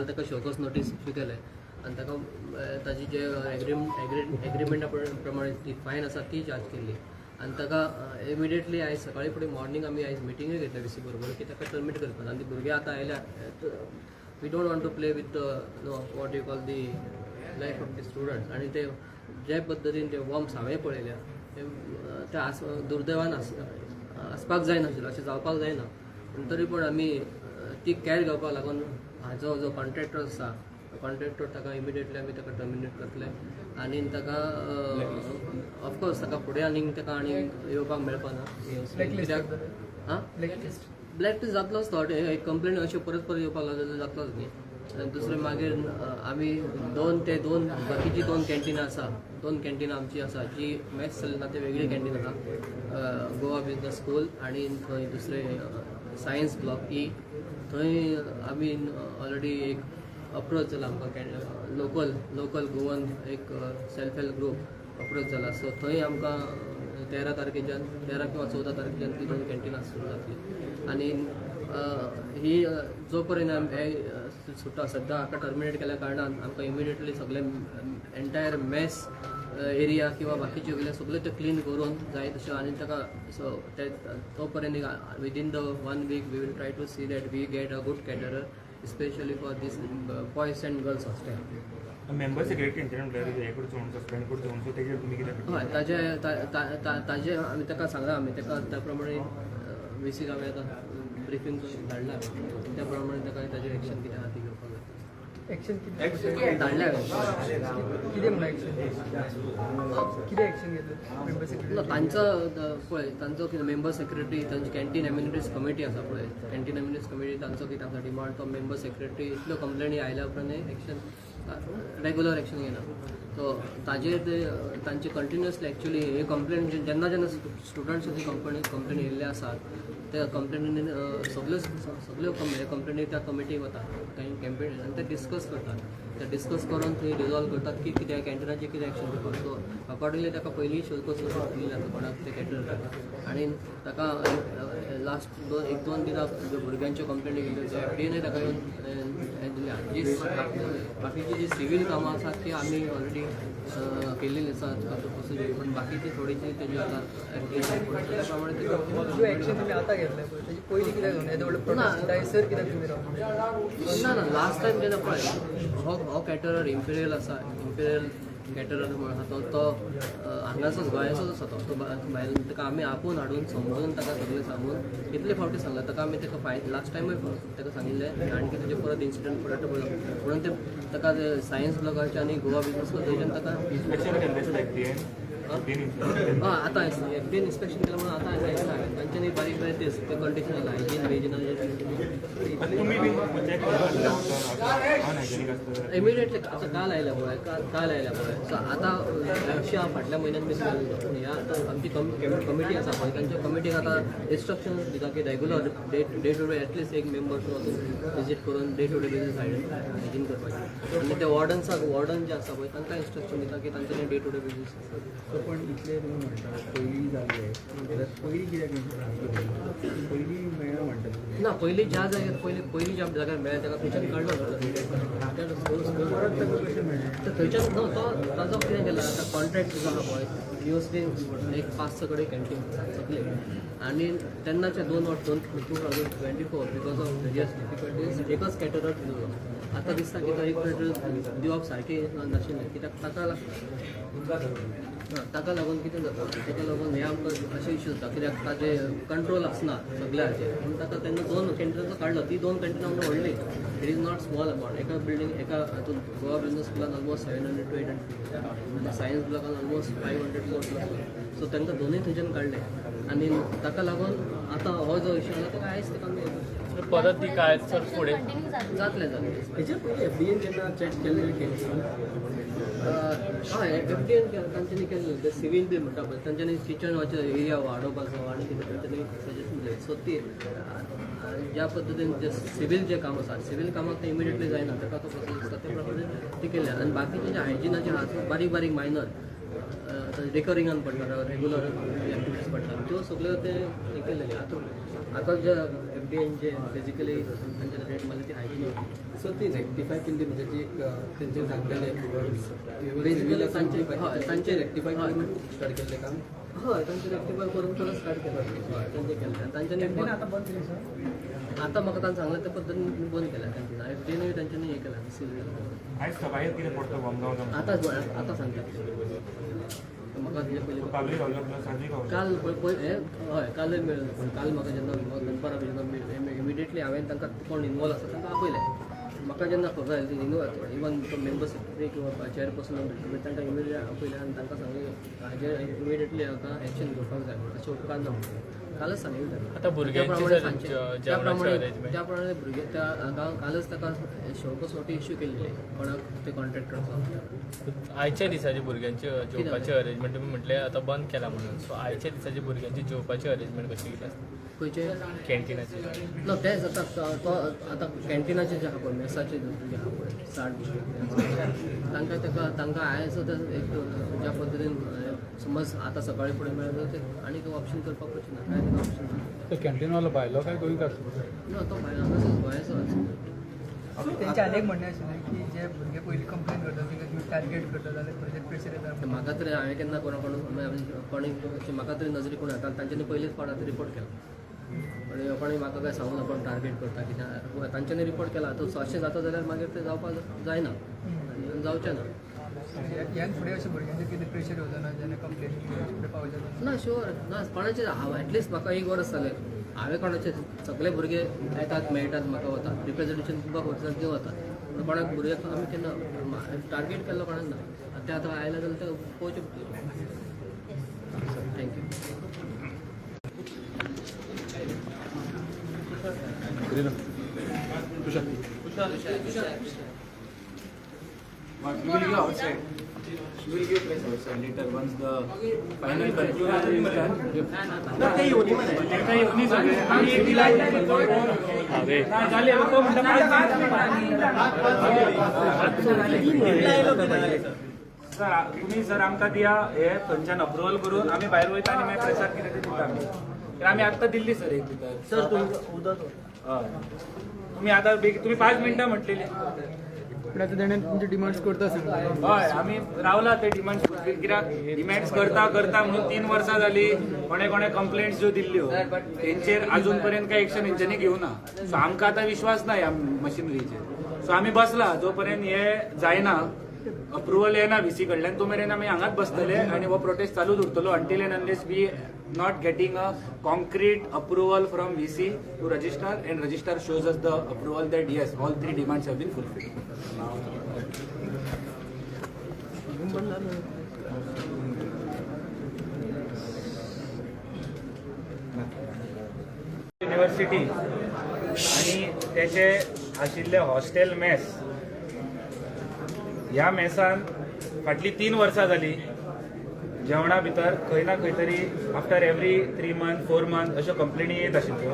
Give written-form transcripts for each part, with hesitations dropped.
काल ताका show cause notice issue केले आनी ताका ताजी जे एग्रीमेंटा प्रमाणे ती फायन आसा ती चार्ज केल्ली. आनी ताका इमिडिएटली आयज सकाळी फुडें मॉर्निंग आमी आयज मिटिंगूय घेतल्या विसी बरोबर की ताका टर्मिनेट करपाक. आनी ती भुरगे आतां आयल्या, we don't want to play with the, no, what you call, the life of the students. आनी ते जे पद्दतीन ते वॉर्म्स हांवें पळयल्या, ते ते आस दुर्दैवान आसपाक जायनाशिल्लें, अशें जावपाक जायना. पूण तरी पूण आमी ती कॅर घेवपाक लागून हाजो जो कॉन्ट्रॅक्टर आसा, कॉन्ट्रॅक्टर, ताका इमिडिएटली आमी ताका टर्मिनेट करतले. आनी ताका ऑफकोर्स ताका फुडें आनीक ताका आनीक येवपाक मेळपाना. कित्याक आं ब्लॅक लिस्ट जातलोच तो. एक कंप्लेन अश्यो परत परत येवपाक लागले जाल्यार जातलोच न्ही. आनी दुसरें मागीर आमी दोन ते दोन बाकीची दोन कॅन्टिनां आसा, दोन कॅन्टिनां आमची आसा, जी मॅस चलना ते वेगळी कॅन्टीन आसा, गोवा बिजनस स्कूल आनी थंय दुसरें सायन्स ब्लॉक ई. थंय आमी ऑलरेडी एक अप्रोच जाला आमकां, लोकल गोवन एक सेल्फ हेल्प ग्रूप अप्रोच जाला. सो थंय आमकां 13 तारखेच्यान, 13 किंवा 14 तारखेच्यान ती दोन कॅन्टिनां सुरू जातली. आनी ही जो पर्यंत हे सुट्टा, सद्या हाका टर्मिनेट केल्या कारणान आमकां इमिडिएटली सगळे एंटायर मेस एरिया किंवा बाकीचे वयले सगळे ते क्लीन करून जाय तशें. आनी ताका सो ते तो पर्यंत within the one week we will try to see that we get a good caterer, specially for this boys and girls hostel. Member secretary हेंच्यान म्हटल्यार हें करचो म्हणून, सस्पेंड करचो म्हणून, सो तेजेर तुमी कितें करता? हय, ताजे आमी ताका सांगला. आमी ताका त्या प्रमाणे विसीक आमी आतां ब्रिफींग धाडला. त्या प्रमाणे ताका ताजेर एक्शन कितें आहा ती घेवपाक जाय. एक्शन कितें? धाडल्या हांवें. कितें म्हणून एक्शन, कितें एक्शन घेतलं मेंबर ना. सेक्रेटरी? तांचो पळय, तांचो कितें मेंबर सेक्रेटरी, तांची कॅन्टीन एम्युनिटीज कमिटी आसा पळय, कॅन्टीन एम्युनिटीज कमिटी, तांचो कितें आसा डिमांड, तो मेंबर सेक्रेटरी इतल्यो कंप्लेनी आयल्या उपरांत एक्शन, रेगुलर एक्शन घेना. सो ताजेर ते तांचे कंटिन्युअसली एक्चुली हे कंप्लेन जेन्ना जेन्ना स्टुडंट्साची कंप्लेन येयल्ले आसात, त्या कंप्लेनीन सगल्यो सगल्यो कंप्लेनी त्या कमिटीक वता कांय कॅम्पेन आनी ते डिस्कस करतात. ते डिस्कस करून थंय रिजॉल्व करतात की कितें कॅन्टिनाचेर कितें एक्शन घेवपाक. सो अकॉर्डिंगली ताका पयलीं शोकॉज दिली जाता कोणाक ते कॅटरराक. आनी ताका लास्ट दोन एक दोन दिसां ज्यो भुरग्यांच्यो कंप्लेनी केल्ल्यो, त्यो एफडीएनय ताका येवन हें दिल्या. जी बाकीची जी सिवील कामां आसात ती आमी ऑलरेडी केल्लेली आसात प्रोसिजर, पण बाकीची थोडीशी तेजी आतां एफडीएन त्या प्रमाणे ती जो एक्शन तुम्ही आता घेतलाय पळय, त्याची पयलीं कित्याक घेवन येदो व्हडलो प्रोटेस्ट जायसर कित्याक तुमी रावले? ना ना, लास्ट टायम जेन्ना पळय, हो हो कॅटरर इम्पिरियल आसा, इम्पिरियल कॅटरर म्हणून आसा तो. तो हांगासोच, गोंयाचोच आसा तो. तो भायर ताका आमी आपोवन हाडून समजून ताका सगळें सांगून कितले फावटी सांगलां ताका आमी. ताका फायन लास्ट टायमूय ताका सांगिल्लें. आणखी तुजे परत इन्सिडंट परत पळय म्हणून ते ताका सायन्स ब्लॉकाचे आनी गोवा बिजनस थंयच्यान ताका इन्स्पेक्शन केल्लें आसता एफडीएन, एफडीएन इन्स्पेक्शन? हय, आतां एफडीएन इन्स्पेक्शन केलें म्हणून आतां आयला हांवें. तांच्यांनी बारीक बारीक ते कंडिशन हायजीन बेजिनाचेर. तुमी बीन चॅक अनहायजेनीक आसता? इमिडिएटली आतां काल आयल्या पळय, काल काल आयल्या पळय. सो आतां अशें हांव फाटल्या म्हयन्यान बी गेल्लो, पूण ह्या आतां आमची कमिटी आसा पळय, तांच्या कमिटीक आतां इन्स्ट्रक्शन दिता की regular day to day at least एक मेंबर्स वचून विजीट करून day to day basis hygiene करपाचें. आनी ते वॉर्डन्साक, वॉर्डन जे आसा पळय, तांकां इन्स्ट्रक्शन दिता की तांच्यानी day to day basis. So पण इतले तुमी म्हणटा पयलीं जाल्ले, जाल्यार पयलीं कित्याक पयलीं मेळना म्हणटा तुमी? ना, पयलीं ज्या जाग्यार पयलीं पयलीं ज्या जाग्यार मेळ्ळें ताका थंयच्यान काडलो. परत ताका कशें मेळ्ळें? तर थंयच्यान न्हू, तो ताजो कितें केला आतां, कॉन्ट्रॅक्ट जो आहा पळय, युएसडी एक पांच स कडेन कॅन्टीन सगळे. आनी तेन्नाचे दोन वर्स दोन 2024, because of various difficulties एकच कॅटरर दिलो. आतां दिसता की तो एक कॅटरर दिवप सारकें नाशिल्लें, कित्याक ताका लागून कितें जाता, ताका लागून हे आमकां अशें इश्यू जाता, कित्याक ताजे कंट्रोल आसना सगळ्याचेर. म्हणून ताका तेन्ना दोन कॅन्टिनाचो काडलो. ती दोन कॅन्टिनां म्हणून व्हडली, it is not small amount. एका बिल्डींग, एका हातून गोवा बिजनस स्कुलान almost 700 to 800 आनी science ब्लॉकान almost 500 more plus. So तांकां दोनूय थंयच्यान काडले आनी ताका लागून आतां हो जो इश्यू आसा ताका आयज ताका आमी परत ती काय सर फुडें? कंटिन्यू जातलें? जातलें जातलें. हेच्या पयलीं एफडीएन जेन्ना चॅक केल्लें कॅन्टीन? हय, एफडीएन तांच्यांनी केल्लें. ते सिवील बी म्हणटा पळय, तांच्यांनी किचन एरिया वाडोवपाचो आनी कितें तांच्यांनी सजेशन दिलें. सो ती ज्या पद्दतीन जे सिवील जे काम आसा, सिवील कामाक ते इमिडिएटली जायना, ताका तो प्रोसेस आसता, त्या प्रमाणे ते केलें. आनी बाकीचे जे हायजिनाचे आहा, बारीक बारीक मायनर रिकरिंगान पडटा, रेगुलर एक्टिविटीज. पडटा त्यो सगळ्यो ते हें केल्लेले. आतां आतां जे एफडीएन जे बेजिकली तांचे रेट मारले ती हायजीन. सो ती रेक्टिफाय केल्ली, म्हणजे जी एक, तेंचे सांगलेले Basically हय, तांचे रेक्टिफाय करून स्टार्ट केल्लें काम. हय, तांचे रेक्टिफाय करून परत स्टार्ट केलं. हय, तांचे केलें तांच्यांनी. आतां म्हाका तांणी सांगलें त्या पद्दतीन बंद केल्या कॅन्टीन. एफडीएनूय तांच्यांनी हें केलां, सील केलां. आयज सबायेर कितें पडटा बंद जावन? आतां आतां सांगता म्हाका तेजे पयलीं. कालूय गावलो प्लस आजूय गावलो. काल पळय पळय हें हय, कालय मेळ्ळें, पूण काल म्हाका जेन्ना दनपारां जेन्ना मेळ्ळें, इमिडिएटली हांवें तांकां कोण इनवॉल्व आसा तांकां आपयलें. म्हाका जेन्ना खबर आयली ती इनवॉल्व, इवन तो मेंबर सेक्रेटरी किंवा चेअरपर्सन मेळटले, तांकां इमिडिएटली आपयलें आनी तांकां सांगलें हाजेर इमिडिएटली आतां एक्शन घेवपाक जाय म्हणून, अशें उपकारना म्हणून कालच सांगिल्लें तांकां. आतां भुरग्यांची त्याप्रमाणे सर सांगचें, जेवणाचें त्याप्रमाणे arrangement. त्याप्रमाणे भुरगे त्या कालच ताका शोकॉज नोटीस इश्यू केल्ली कोणाक ते कॉन्ट्रॅक्टराक. आयच्या दिसाचे भुरग्यांचे जेवपाचे अरेंजमेंट, तुमी म्हटलें आतां बंद केला म्हणून, सो आयच्या दिसाचे भुरग्यांची जेवपाची अरेंजमेंट कशी कितें आसता? खंयचे? कॅन्टिनाची. ना, तेंच आतां तो आतां कॅन्टिनाचें जें आहा पळय, मेसाचें जें आहा पळय, 60 भुरगे तांकां ताका तांकां आयज सुद्दां एक ज्या पद्दतीन समज आतां सकाळीं फुडें मेळ्ळें जाल्यार ते आनी ऑप्शन करपाक पडचें ना, कांय ताका ऑप्शन ना. तो कॅन्टीनवालो भायलो काय गोंयकार? ना, तो भायर हांगासर गोंयाचोच. तेंचें आनी एक म्हणणें आशिल्लें की जे भुरगे पयलीं कंप्लेन करतात तांकां तुमी टार्गेट करता जाल्यार खंयचेर प्रेशर येता. म्हाका तरी हांवें केन्ना कोणा कोण कोणी म्हाका तरी नजरी कोण कारण तांच्यांनी पयलींच फावट आतां रिपोर्ट केला आनी कोणी म्हाका काय सांगूना कोण टार्गेट करता कितें. तांच्यांनी रिपोर्ट केला आतां अशें जाता जाल्यार मागीर तें जावपाक जायना आनी जावचें ना. ह्यान फुडें अशें भुरग्यांचेर कितें प्रेशर येवचो ना जेन्ना कंप्लेन फुडें पावयले जाल्यार? ना, शुअर ना कोणाचें. हांव एटलिस्ट म्हाका एक वर्स जालें, हांवें कोणाचे सगळे भुरगे येतात, मेळटात म्हाका, वतात, रिप्रेझेंटेशन तुमकां खबर दिवन वतात, पूण कोणाक भुरग्याक आमी केन्ना टार्गेट केल्लो कोणाक ना. आतां ते आतां आयला जाल्यार ते पळोवचें पडटलें. Thank you. We will give outside. We will give place outside later once the final conclusion is done. तांकां येवनी सगळे आमी एक दिला ना जाले तो म्हणटा 5. सर, तुम्ही सर आमकां दिया हे थंयच्यान अप्रुवल करून आमी भायर वयता आनी मागीर प्रेसार कितें तें दिता आमी, तर आमी आत्तां दिल्ली सर एक भितर. सर, तुमकां उदक. हय, तुमी आतां बेगीन, तुमी 5 मिनटां म्हटलेली. पूण आतां तेणें तुमचे डिमांड्स करता सांगला. हय, आमी रावला ते डिमांड्स फुलफील, कित्याक डिमांड्स करता करता म्हणून 3 वर्सां जाली. कोणे कोणे कंप्लेंट्स ज्यो दिल्ल्यो तेंचेर अजून पर्यंत काय एक्शन हेंच्यांनी घेवना. सो आमकां आतां विश्वास ना ह्या मशिनरीचेर. सो आमी बसला, जो पर्यंत हे जायना, अप्रुवल येना व्हीसी कडल्यान, तो मेरेन आमी हांगाच बसतले आनी हो प्रोटेस्ट चालूच उरतलो until and unless we not getting a concrete approval from VC to registrar and registrar shows us the approval that yes, all three demands have been fulfilled. University आणि त्याचे आशिल्ले हॉस्टेल मेस, ह्या Mason फाटलीं 3 वर्सां जाली जेवणा भितर खंय ना खंय तरी after every 3 month, 4 month अश्यो कंप्लेनी येत आशिल्ल्यो,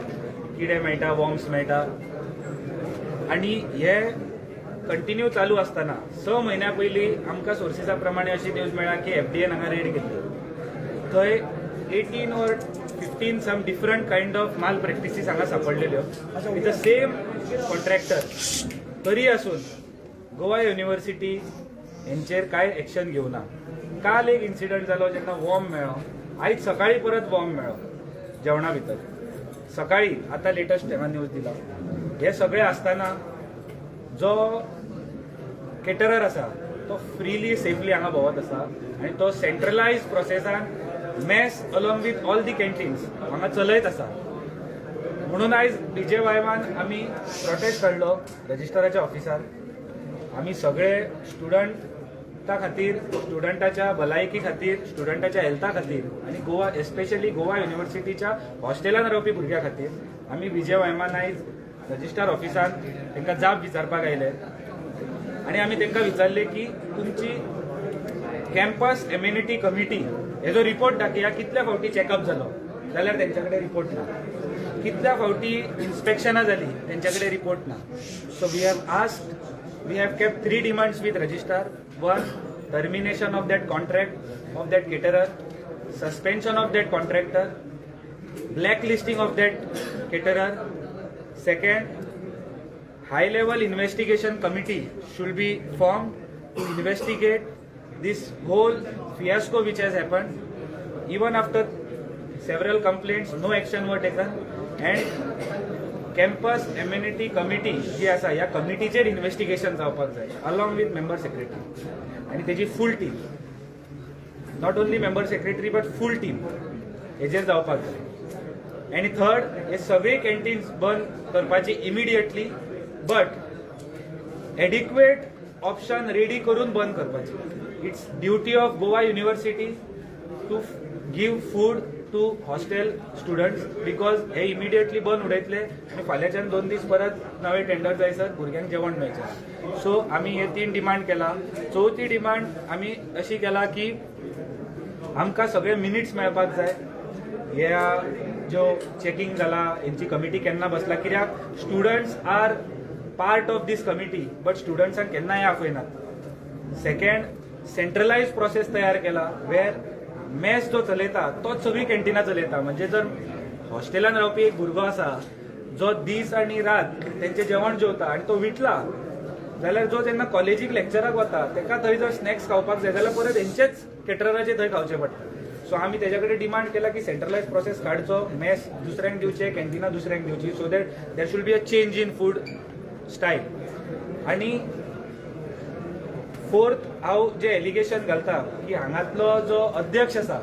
किडे मेळटा, वॉर्म्स मेळटा. आणि हे कंटिन्यू चालू आसतना 6 म्हयन्या पयलीं आमकां सोर्सिसा प्रमाणे अशी न्यूज मेळ्ळा की एफडीएन हांगा रेड केल्ली, थंय 18 or 15 some different kind of malpractices हांगा सापडलेल्यो विथ the same contractor. तरी आसून गोवा युनिव्हर्सिटी हेंचेर कांय एक्शन घेवना. काल एक इन्सिडंट जालो जेन्ना वॉर्म मेळ्ळो. आयज सकाळी परत वॉर्म मेळ्ळो जेवणा भितर, सकाळी आतां लेटस्ट हांगा न्यूज दिला. हे सगळे आसतना जो केटरर आसा तो फ्रीली सेफली हांगा भोंवत आसा आनी तो सेंट्रलायज प्रोसेसान mess along with all the canteens हांगा चलयत आसा. म्हणून आयज बीजेवायमान आमी प्रोटेस्ट काडलो रजिस्ट्राराच्या ऑफिसार. आमी सगळे स्टुडंटा खातीर, स्टुडंटाच्या भलायकी खातीर, स्टुडंटाच्या हेल्था खातीर आनी गोवा, एस्पेशली गोवा युनिव्हर्सिटीच्या हॉस्टेलान रावपी भुरग्यां खातीर आमी बीजेवायमान आयज रजिस्ट्रार ऑफिसान तांकां जाप विचारपाक आयले आनी आमी तांकां विचारले की तुमची कॅम्पस एमेनिटी कमिटी हेजो रिपोर्ट दाखया, कितल्या फावटी चॅकअप जालो? जाल्यार तेंच्या कडेन रिपोर्ट ना. कितल्या फावटी इन्स्पेक्शनां जाली? तेंच्या कडेन रिपोर्ट ना. So we have asked, we have kept three demands with registrar. One, termination of that contract of that caterer. Suspension of that contractor, black listing of that caterer. Second, high level investigation committee should be formed to investigate this whole fiasco which has happened. Even after several complaints, no action were taken. And campus amenity committee जी आसा, ह्या कमिटीचेर investigation जावपाक जाय along with member secretary आनी तेजी full team. Not only member secretary but full team हेजेर जावपाक जाय. आनी थर्ड, हे सगळे कॅन्टीन्स बंद करपाची immediately, but adequate option ready करून बंद करपाची. It's duty of Goa University to give food to hostel students, because hey immediately बंद उडयतले आनी फाल्यांच्यान 2 दीस परत नवे टेंडर जायसर भुरग्यांक जेवण मेळचें. सो आमी हे तीन डिमांड केला. चवथी डिमांड आमी अशी केला की आमकां सगळे मिनिट्स मेळपाक जाय. ह्या ज्यो चॅकिंग जाला, हेंची कमिटी केन्ना बसला, कित्याक students are part of this committee, but स्टुडंट्सांक केन्नाय आपयनात. सेकंड, सेंट्रलायज प्रोसेस तयार केला वेर मेस जो चलयता तोच सगळीं कॅन्टिनां चलयता. म्हणजे जर हॉस्टेलान रावपी एक भुरगो आसा जो दीस आनी रात तेंचें जेवण जेवता आनी तो विटला जाल्यार, जो जेन्ना कॉलेजीक लेक्चराक वता तेका थंय जर स्नॅक्स खावपाक जाय जाल्यार परत हेंचेच केटरराचे थंय खावचें पडटा. सो आमी तेज्या कडेन डिमांड केला की सेंट्रलायज प्रोसेस काडचो, मेस दुसऱ्यांक दिवचे, कॅन्टिनां दुसऱ्यांक दिवची, so that there should be a change in food style. आनी फोर्थ, हांव जे एलिगेशन घालता की हांगातलो जो अध्यक्ष आसा,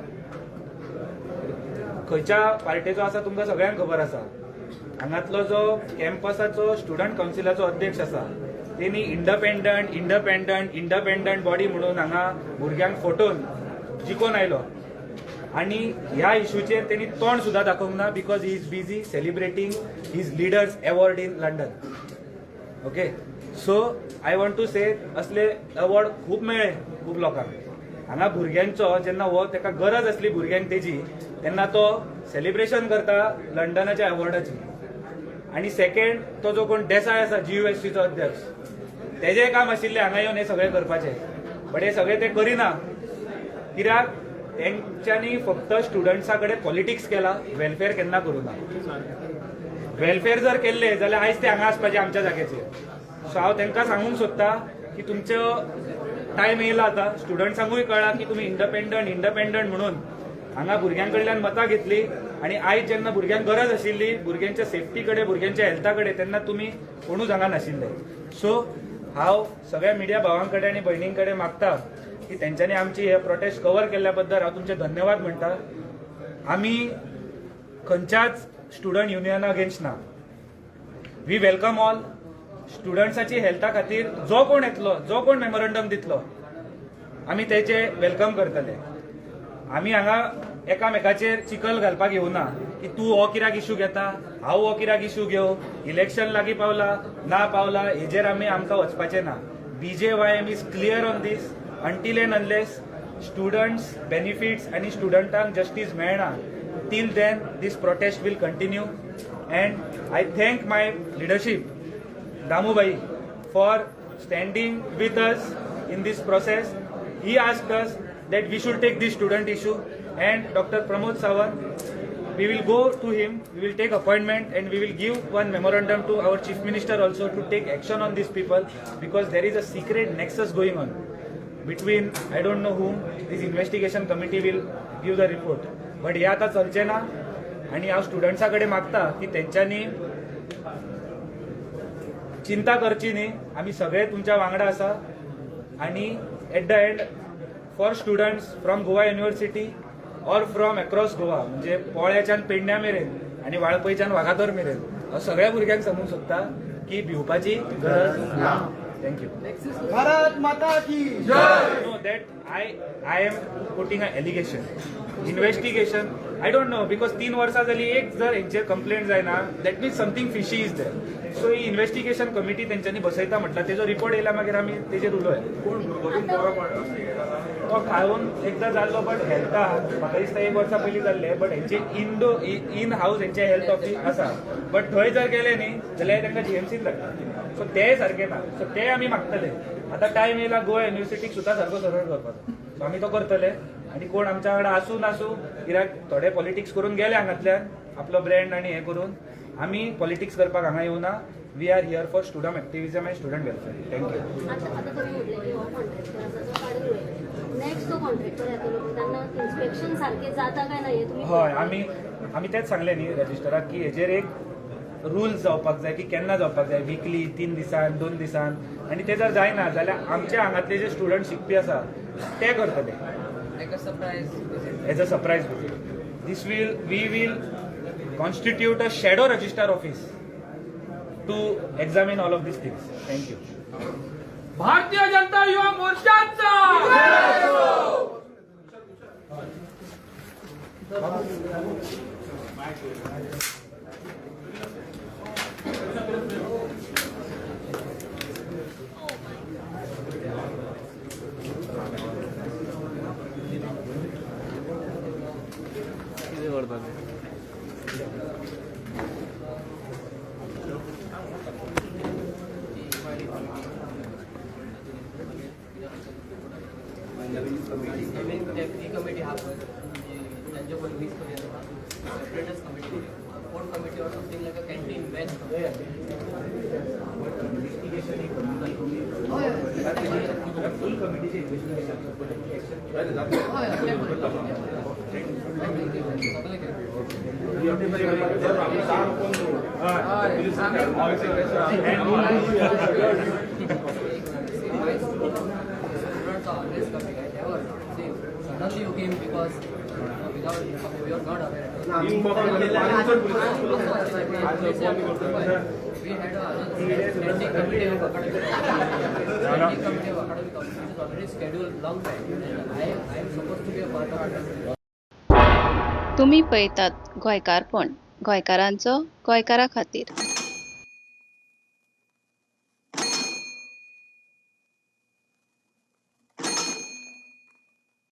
खंयच्या पार्टेचो आसा तुमकां सगळ्यांक खबर आसा. हांगातलो जो कॅम्पसाचो स्टुडंट कावन्सिलाचो अध्यक्ष आसा, तेणी इंडपेंडंट, इंडपेंडंट, इंडपेंडंट बॉडी म्हणून हांगा भुरग्यांक फटोवन जिखोवन आयलो आनी ह्या इशूचेर तेणी तोंड सुद्दां दाखोवंक ना, because he is busy celebrating his leader's award in London. Okay, so I want to say, असले अवॉर्ड खूब मेळ्ळे खूब लोकांक. हांगा भुरग्यांचो जेन्ना हो तेका गरज आसली भुरग्यांक तेजी, तेन्ना तो सेलिब्रेशन करता लंडनाच्या अवॉर्डाची. आनी सेकंड, तो जो कोण देसाय आसा जीयूएससीचो अध्यक्ष, तेजें काम आशिल्लें हांगा येवन हें सगळें करपाचें, बट हे सगळें ते करिना, कित्याक तेंच्यांनी फक्त स्टुडंट्सा कडेन पॉलिटिक्स केला, वेलफेअर केन्ना करूं ना. वेलफेअर जर केल्ले जाल्यार आयज ते हांगा आसपाचे आमच्या जाग्याचेर. सो हांव तांकां सांगूंक सोदता की तुमचो टायम येयला आतां. स्टुडंट्सांकूय कळ्ळा की तुमी इंडपेंडंट, इंडपेंडंट म्हणून हांगा भुरग्यां कडल्यान मतां घेतली आनी आयज जेन्ना भुरग्यांक गरज आशिल्ली, भुरग्यांच्या सेफ्टी कडेन, भुरग्यांच्या हेल्था कडेन, तेन्ना तुमी कोणूच हांगा नाशिल्ले. सो हांव सगळ्या मिडिया भावां कडेन आनी भयणीं कडेन मागता की तेंच्यांनी आमची हे प्रोटेस्ट कवर केल्ल्या बद्दल हांव तुमचे धन्यवाद म्हणटा. आमी खंयच्याच स्टुडंट युनियना अगेन्स्ट ना. We welcome all. स्टुडंट्साची हेल्था खातीर जो कोण येतलो, जो कोण मेमोरंडम दितलो, आमी तेचे welcome करतले. आमी हांगा एकामेकाचेर चिखल घालपाक येवना की तूं हो कित्याक इशू घेता, हांव हो कित्याक इशू घेवं. इलेक्शन लागीं पावला ना पावला हेजेर आमी आमकां वचपाचें ना. BJYM is clear on this: until and unless students benefits आनी स्टुडंटांक जस्टीस मेळना, till then this protest will continue. And I thank my leadership, Damubhai, for standing with us in this process. He asked us that we should take this student issue, and Dr. Pramod Sawant, we will go to him, we will take appointment and we will give one memorandum to our Chief Minister also to take action on these people, because there is a secret nexus going on between I don't know whom. This investigation committee will give the report. But हे आतां चलचें ना आनी हांव स्टुडंट्सा कडेन मागता की तेंच्यांनी चिंता करची न्ही. आमी सगळे तुमच्या वांगडा आसा. आनी at the end, for students from Goa University or from across Goa, म्हणजे पोळ्याच्यान पेडण्या मेरेन आनी वाळपयच्यान वागातोर मेरेन, हांव सगळ्या भुरग्यांक सांगूंक सोदता की भिवपाची गरज ना. Thank you. Bharat माता की. No, that I am putting an allegation. Investigation, I don't know, because 3 वर्सां जाली, एक जर हेंचेर कंप्लेंट जायना, that means something fishy is there. So he investigation committee तेंच्यांनी बसयता म्हटल्यार, तेजो रिपोर्ट येयला मागीर आमी तेजेर उलोवया. तो खावन एकदां जाल्लो, बट हेल्था म्हाका दिसता एक वर्सा पयलीं जाल्ले, बट हेंचे इंडो इन हावस हेंचे हेल्थ ऑफिस आसा, बट थंय जर गेले न्ही जाल्यार तांकां जीएमसीत लागता. सो ते सारके ना. सो ते आमी मागतले. आतां टायम येयला गोवा युनिवर्सिटीक सुद्दां सारको सरळ करपाचो. सो आमी तो करतले. आनी कोण आमच्या वांगडा आसूं नासूं, कित्याक थोडे पॉलिटिक्स करून गेले हांगांतल्यान आपलो ब्रँड आनी हें करून. आमी पॉलिटिक्स करपाक हांगा येवना. We are here for student activism and student welfare. Thank you. आता आता तुम्ही म्हटले की हो कॉन्ट्रॅक्टर आसा जो काडून उडयलो, नेक्स्ट जो कॉन्ट्रॅक्टर येतलो पळय तेन्ना इन्स्पेक्शन सारकें जाता काय ना हें तुमी हय, आमी आमी तेच सांगलें न्ही रजिस्टराक की हेजेर एक रूल्स जावपाक जाय की केन्ना जावपाक जाय, विकली, 3 दिसान, 2 दिसान. आनी ते जर जायना जाल्यार आमच्या हांगातले जे स्टुडंट शिकपी आसा ते करतले. Like a surprise visit. As a surprise visit. This will we will constitute a shadow registrar office to examine all of these things. Thank you. Bharatiya Janata Yuva मोर्चाचा. कितें करता तें? नवीन ती कमिटी आहा पळय, म्हणजे तांचे पयलीं वीस करूया तुका सेपरेटच committee, food committee or something like a canteen veg. Investigation एक फुल कमिटीचे इन्व्हेस्टिगेशन. हय, सगळें केलें. Students are always coming. I never see suddenly you came because without we are not aware at all. We had a standing committee of academic standing committee of academic officers, which is already scheduled long time, and I am supposed to be a part of it. तुमी पळयतात गोंयकारपण, गोंयकारांचो गोंयकारा खातीर.